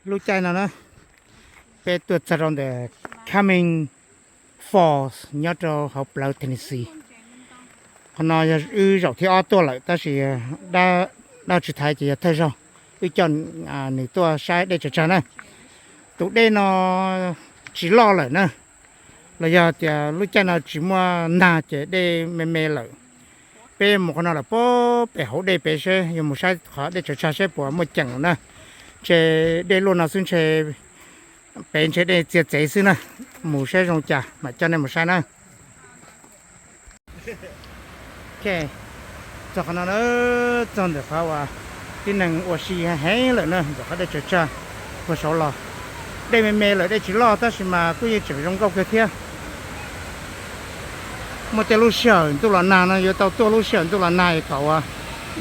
Lub caij no na, peb tuaj txog rau ntawm Cumming Falls nyob rau hauv plawv Tennessee. Qhov no yog wb zaum thib ob tuaj lawm tab sis dab, dab tsis thaiv ces yog thawj zaug wb coj nws tuaj saib dej tsaws tsag na. Tus dej no tsis loj lawm na, los yog tias lub caij no tsis muaj nag ces dej me me lawm. Peb mus qhov no lawm, pem hauv dej pem seb, yuav mus saib qhov dej tsaws tsag seb puas muaj ceem na. Ntshe dej luaj no xwb ntshe, pem ntshe dej txia txev xwb na. Mus saib zoo cas mam coj nej mus saib na. Txog qhov no na, txog ntawm qhov uas tib neeg ua si heev lawm na, ntawm qhov dej tsaws tsag puag saud los. Dej me me lawm, dej tsis loj tab sis mas kuj yeej tseem zoo nkauj kawg thiab. Muaj tej lub sij hawm ntuj los nag no yuav tau tuaj lub sij hawm ntuj los nag kom uas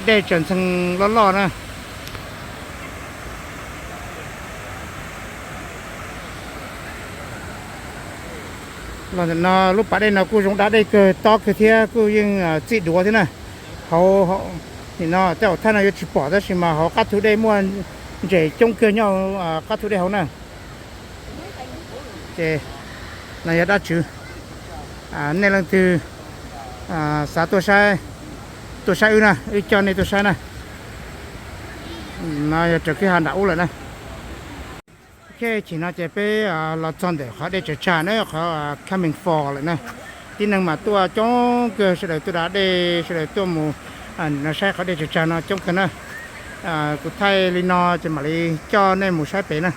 dej tsaws ntxhee loj loj na. Los ntawm no lub pas dej no kuj zoo da dej kawg tob kawg thiab kuj yeej txij duav thiab na. Hauv nim no tej zaum thaij no yuav tsis pom tab sis mas hauv qab thu dej muaj ntses coob kawg nyob qab thu dej hauv na. Ces no yog dab tswv, nej leej twg xav tuaj saib, tuaj saib wb na, wb coj nej tuaj saib na. No yog raws kwj ha nram ub lawm na. Ok, chim no ces peb los txog ntawm qhov dej tsaws tsag na, qhov Cumming Fall lawm na. Tib neeg mas tuaj coob kawg, sawv daws tuaj da dej, sawv daws tuaj mus no saib qhov dej tsaws tsag no coob kawg na. Kuv thaij li no ces mam li coj nej mus saib pem na.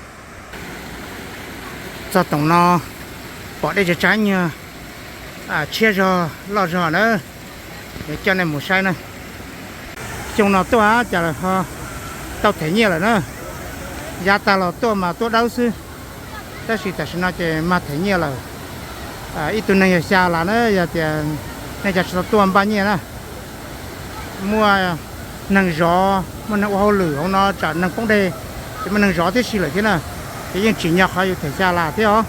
Txog toom no pom dej tsaws tsag nyuag tshiab zog loj zog na, yuav coj nej mus saib na. Xyoo no tuaj cas lawm ho tau them nyiaj lawm na. Yav tag los tuaj mas tuaj dawb xwb, tab sis tam sim no ces mag them nyiaj lawm. Ib tug neeg yog xya las na, yog tias nej cov tsis tau tuaj npaj nyiaj na. Muaj neeg zov, muaj neeg ua hauj lwm hauv no tsam neeg poob dej, ces muaj neeg zov tib si lawm thiab na. Ces yeej tsim nyog qhov yus them xya las thiab os.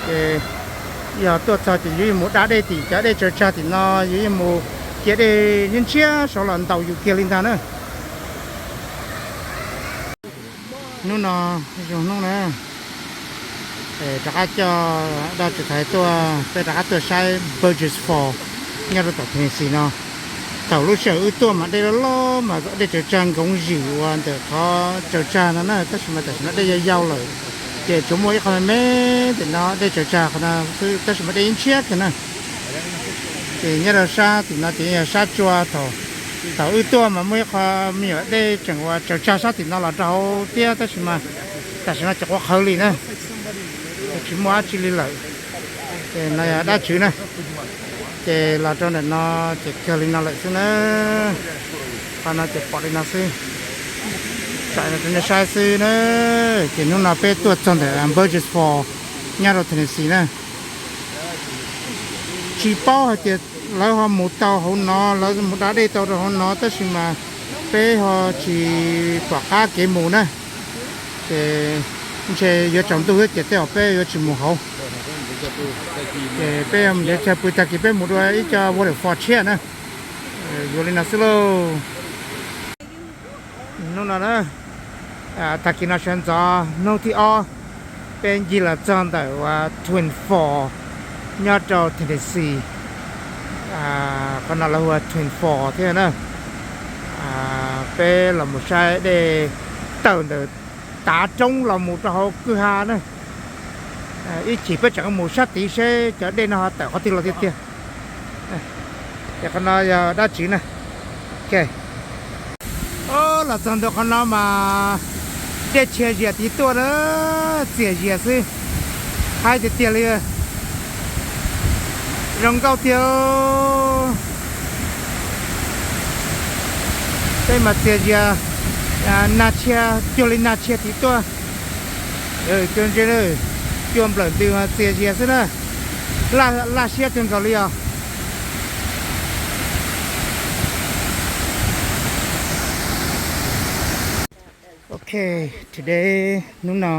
Ces yog tuaj txog ces yus yeej mus da dej tim cov dej tsaws tsag tim no, yus yeej mus cia dej ntshiab ntshiab saud los ntaus yus kiag li ntag na. Hnub no zoo hnub na, rov qab coj dab tsis thaiv tuaj, peb rov qab tuaj saib Burgess Falls nyob rau tom Tennessee no. Thaum lub sij hawm wb tuaj mas dej loj loj mas dej tsaws tsag nkoov zim uas ntawm qhov tsaws tsag no na, tab sis mas tam sim no dej yau yau lawm, ces tsuas muaj ib qho me me ntawm no dej tsaws tsag qhov no xwb, tab sis mas dej ib ntshiab kawg na. Ces nyob rau sab tim no ces yog sab tsua, thaum, thaum wb tuaj mas muaj ib qho me nyuam dej tseem uas tsaws tsag sab tim no los rau hauv thiab, tab sis mas tam sim no ces quav qhawv li na, tsis muaj dab tsi li lawm. Ces no yog dab tswv na, ces los rau ntawm no ces kawg li no lawm xwb na. Qhov no ces pom li no xwb, tso rau nej saib xwb na. Ces hnub no peb tuaj txog ntawm Burgess Falls nyob rau Tennessee na. Tsis paub hais tias lawv ho mus tau hauv no, lawv mus da dej tau rau hauv no, tab sis mas peb ho tsis pom qab kev mus na. Ces ntshe yuav tsaus ntuj thiab ces tej zaum peb yuav tsis mus hauv. Ces peb yuav mus nrhiav chaw pw, tag kis peb mus dua ib co waterfall tshiab na. Yuav li no xwb lauj. Hnub no na, tag kis no sawv ntxov hnub thib ob, peb ncig los txog ntawm uas Twin Falls nyob rau Tennessee. Qhov no lawv hu ua Twin Falls thiab na. Peb los mus saib dej tawm ntawm tav roob los mus rau hauv kwj ha na. Ib chim peb tseem mus sab tid seb cov dej no ho tawm qhov twg los tiag tiag. Ces qhov no yog dab tsi na? Ok, los txog ntua qhov no mas dej tshia zias tid tuaj na, txias zias xwb. Haib tiag tiag li, zoo nkauj tiag. Peb mas txias zias, nag tshia, cuag li nag tshia tid tuaj. Cuag ntshe, cuag nplawm ntws mas txias zias xwb na. Laj siab kawg nkaus li os. Ok, today, hnub no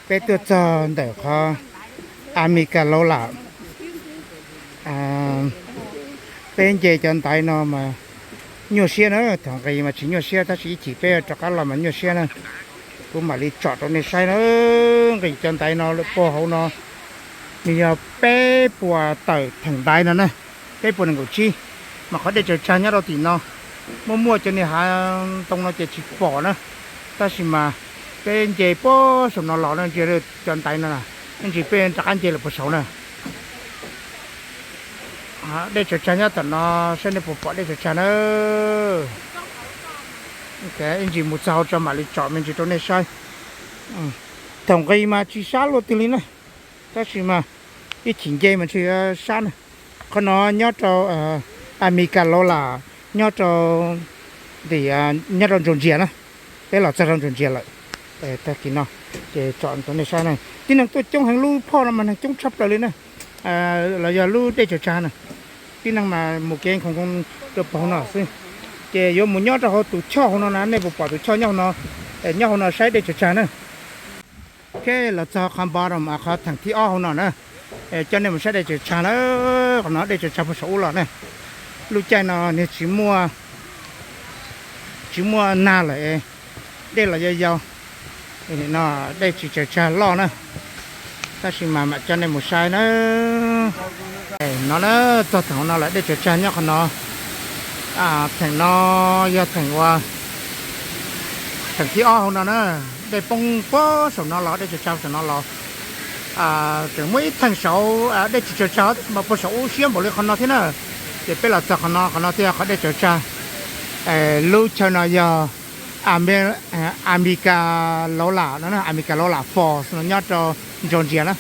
peb tuaj txog ntawm qhov Amicalola. Peb nce cov ntaiv no mas Nyuaj siab na, thaum nqis mas tsis nyuaj siab tab sis ib chim peb rov qab los mas nyuaj siab na. Kuv mam li tsom rau nej saib na, nqis cov ntaiv no lawm puag hauv no, nws yog peb puas tawm theem ntaiv no na, peb puas nees nkaum tsib, mas qhov dej tsaws tsag nyob rau tim no, muaj muaj cov niag hav ntoo no ces tsis pom na, tab sis mas peb nce puag saum no los na, ntsia cov ntaiv no, ib ntsis peb rov qab nce lawm puag saud na. Dej tsaws tsag nyob tom no, saib nej puas pom dej tsaws tsag na. Ib ntsis mus txog hauv tso mam li tsom me ntsis rau nej saib. Thaum nqis mas tsis sab luaj twg li na, tab sis mas ib chim nce mas ntshe sab na. Qhov no nyob rau Amelikas Laus Lam, nyob rau, nyob rau Ntsaus Ntsia na. Peb los txog rau Ntsaus Ntsia lawm. Tag kis no ces tsom rau nej saib na. Tib neeg tuaj coob heev, lub phoj no mas neeg coob tshaj plaws li na, los yog lub dej tsaws tsag na. Tib neeg mas mus kev khoom rau puag hauv no xwb. Ces yuav mus nyob rau hauv tus choj hauv no na, nej puas pom tus choj nyob hauv no, nyob hauv no saib dej tsaws tsag na. Ok, los txog qhov bottom, qhov theem thib ob hauv no na, coj nej mus saib dej tsaws tsag na. Qhov no dej tsaws tsag puag saum ub los na. Lub caij no nws tsis muaj, tsis muaj nag lawm, dej los yau yau, no dej tsis tsaws tsag loj na. Tab sis mas mam coj nej mus saib na. No na, txog theem hauv no lawm, dej tsaws tsag nyob qhov no. Theem no yog theem ua, theem thib ob hauv no na, dej poob puag saum no los, dej tsaws tsag saum no los. Tseem muaj ib theem saud dej tsis tsaws tsag tab sis mas puag saum ub siab npaum li qhov no thiab na. Ces peb los txog qhov no, qhov no thiaj yog qhov dej tsaws tsag. Lub chaw no yog Amelikas Laus Lam no, Amelikas Laus Lam Falls no nyob rau Ntsaus Ntsia na.